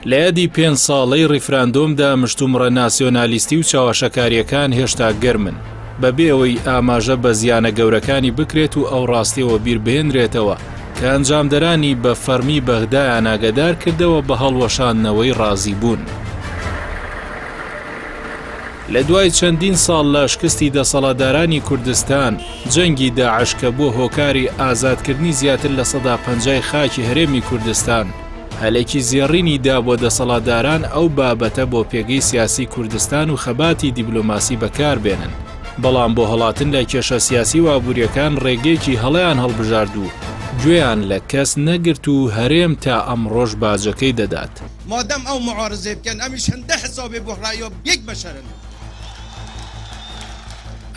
لە یادی پێنج ساڵەی ڕیفراندۆمدا مشتومڕە ناسیۆنالیستی و چاواشەکارییەکان هێشتا گەرمن، بەبێ ئەوەی ئاماژە بە زیانە گەورەکانی بکرێت و ئەو ڕاستیە وەبیر بهێنرێتەوە کە ئەنجامدەرانی بە فەڕمی بەغدایان ئاگەدار کردەوە بە هەڵوەشاندنەوەی ڕازیبوون. لە دوای چەندین ساڵ لە شکستی دەسەڵاتدارانی کوردستان، جەنگی داعش کە بووە هۆکاری ئازادکردنی زیاتر لە سەدا پەنجای خاکی هەرێمی کوردستان، هەلێکی زێڕینی دا بۆ دەسەڵاتداران ئەو بابەتە بۆ پێگەی سیاسی کوردستان و خەباتی دیبلۆماسی بەکار بێنن، بەڵام بۆ هەڵاتن لە کێشە سیاسی و ئابوورییەکان ڕێگەیەکی هەڵەیان هەڵبژارد و گوێیان لە کەس نەگرت و هەرێم تا ئەمڕۆش باجەکەی دەدات. مادەم ئەو معارزەی بکەن ئەمیش هەندە حسابێ بۆ ڕەئیا یەک بەشەرن.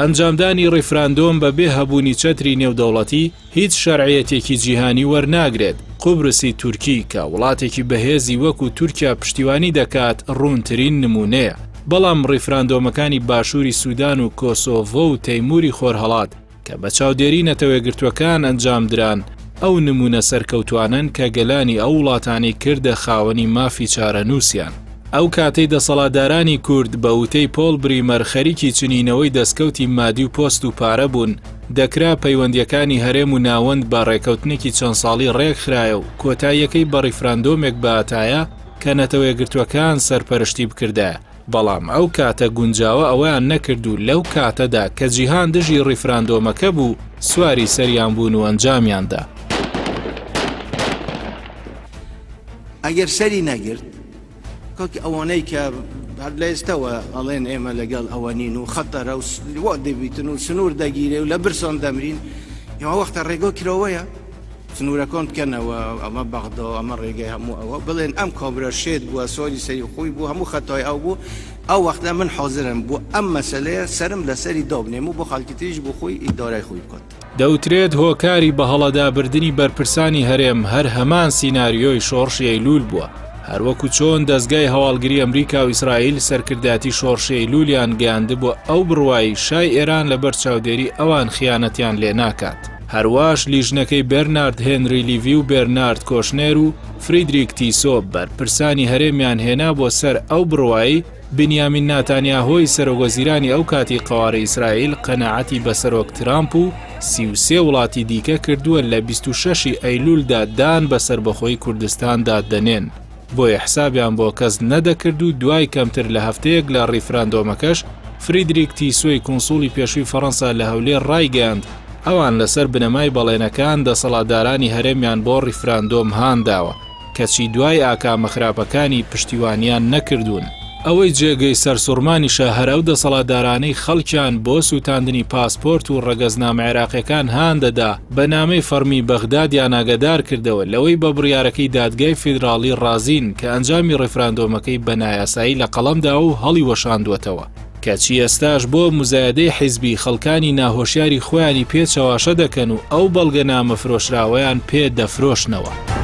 ئەنجامدانی ڕیفراندۆم بە بێ هەبوونی چەتری نێودەوڵەتی هیچ شەرعیەتێکی جیهانی وەرناگرێت، قوبرسی تورکی کە وڵاتێکی بەهێزی وەکو تورکیا پشتیوانی دەکات ڕوونترین نموونەیە، بەڵام ڕیفراندۆمەکانی باشووری سودان و کۆسۆڤۆ و تەیموری خۆرهەڵات کە بە چاودێری نەتەوەیەکگرتووەکان ئەنجامدران، ئەو نموونە سەرکەوتوانەن کە گەلانی ئەو وڵاتانەی کردە خاوەنی مافی چارەنووسیان. ئەو کاتەی دەسەڵاتدارانی کورد بە وتەی پۆڵ بریمەر خەریکی چنینەوەی دەستکەوتی مادی و پۆست و پارە بوون، دەکرا پەیوەندییەکانی هەرێم و ناوەند بە ڕێکەوتنێکی چەند ساڵی ڕێکخرایە و کۆتاییەکەی بە ڕیفراندۆمێک بهاتایە کە نەتەوەیەکگرتووەکان سەرپەرشتی بکردایە. بەڵام ئەو کاتە گونجاوە ئەوەیان نەکرد و لەو کاتەدا کە جیهان دژی ڕیفراندۆمەکە بوو سواری سەریان بوون و ئەنجامیان دا. ئەگەر سەری نەگرت کاک ئەوانەی کە هەر لە ئێستەوە ئەڵێن ئێمە لەگەڵ ئەوە نین و خەتەرە و وا دەبیتن و سنوور دەگیرێ و لە برسان دەمرین ئەوە وەختە ڕێگۆ کراوەیە سنوورەکان بکەنەوە ئەمە بەغدا ئەمە ڕێگەی هەموو ئەوە بڵێن ئەم کابرا شێت بووە سواری سەری خۆی بوو هەموو خەتای ئەو بوو ئەو وەختە من حازرم بۆ ئەم مەسەلەیە سەرم لەسەری دابنێم و بۆ خەڵکی تریش بۆ خۆی ئیدارای خۆی بکات. دەوترێت هۆکاری بەهەڵەدابردنی بەرپرسانی هەرێم هەر هەمان سیناریۆی شۆڕشی ئەیلول بووە، هەروەکو چۆن دەزگای هەواڵگری ئەمریکا و ئیسرائیل سەرکردایەتی شۆڕشی ئەیلولیان گەیاندبووە ئەو بڕوایەی شای ئێران لەبەر چاودێری ئەوان خیانەتیان لێناکات. هەرواش لیژنەکەی بێرنارد هێنری لیڤی و بێرنارد کۆشنێر و فریدریک تیسۆ بەرپرسانی هەرێمیان هێنابووە سەر ئەو بڕوایەی بنیامین ناتانیاهۆی سەرۆکوەزیرانی ئەو کاتی قەوارەی ئیسرائیل قەناعەتی بە سەرۆک ترامپ و 33 وڵاتی دیکە کردووە لە 26 ی ئەیلولدا دان بە سەربەخۆیی کوردستاندا دەنێن بۆیە حسابیان بۆ کەس نەدەکرد و دوای کەمتر لە هەفتەیەک لە ڕیفراندۆمەکەش فریدریک تیسۆی کونسوڵی پێشووی فەڕەنسا لە هەولێر ڕایگەیاند ئەوان لەسەر بنەمای بەڵێنەکان دەسەڵاتدارانی هەرێمیان بۆ ڕیفراندۆم هانداوە. کەچی دوای ئاکامە خراپەکانی پشتیوانیان نەکردوون. ئەوەی جێگەی سەرسوڕمانیشە هەر ئەو دەسەڵاتدارانەی خەڵکیان بۆ سووتاندنی پاسپۆرت و ڕەگەزنامە عێراقیەکان هان دەدا بە نامەی فەڕمی بەغدادیان ئاگەدار کردەوە لەوەی بە بڕیارەکەی دادگای فیدراڵی ڕازین کە ئەنجامی ڕیفراندۆمەکەی بە نایاسایی لە قەڵەم داوە و هەڵیوەشاندووەتەوە. کەچی ئێستاش بۆ موزایەدەی حیزبی خەڵکانی ناهۆشیاری خۆیانی پێ چەواشە دەکەن و ئەو بەڵگەنامە فرۆشراوەیان پێ دەفرۆشنەوە.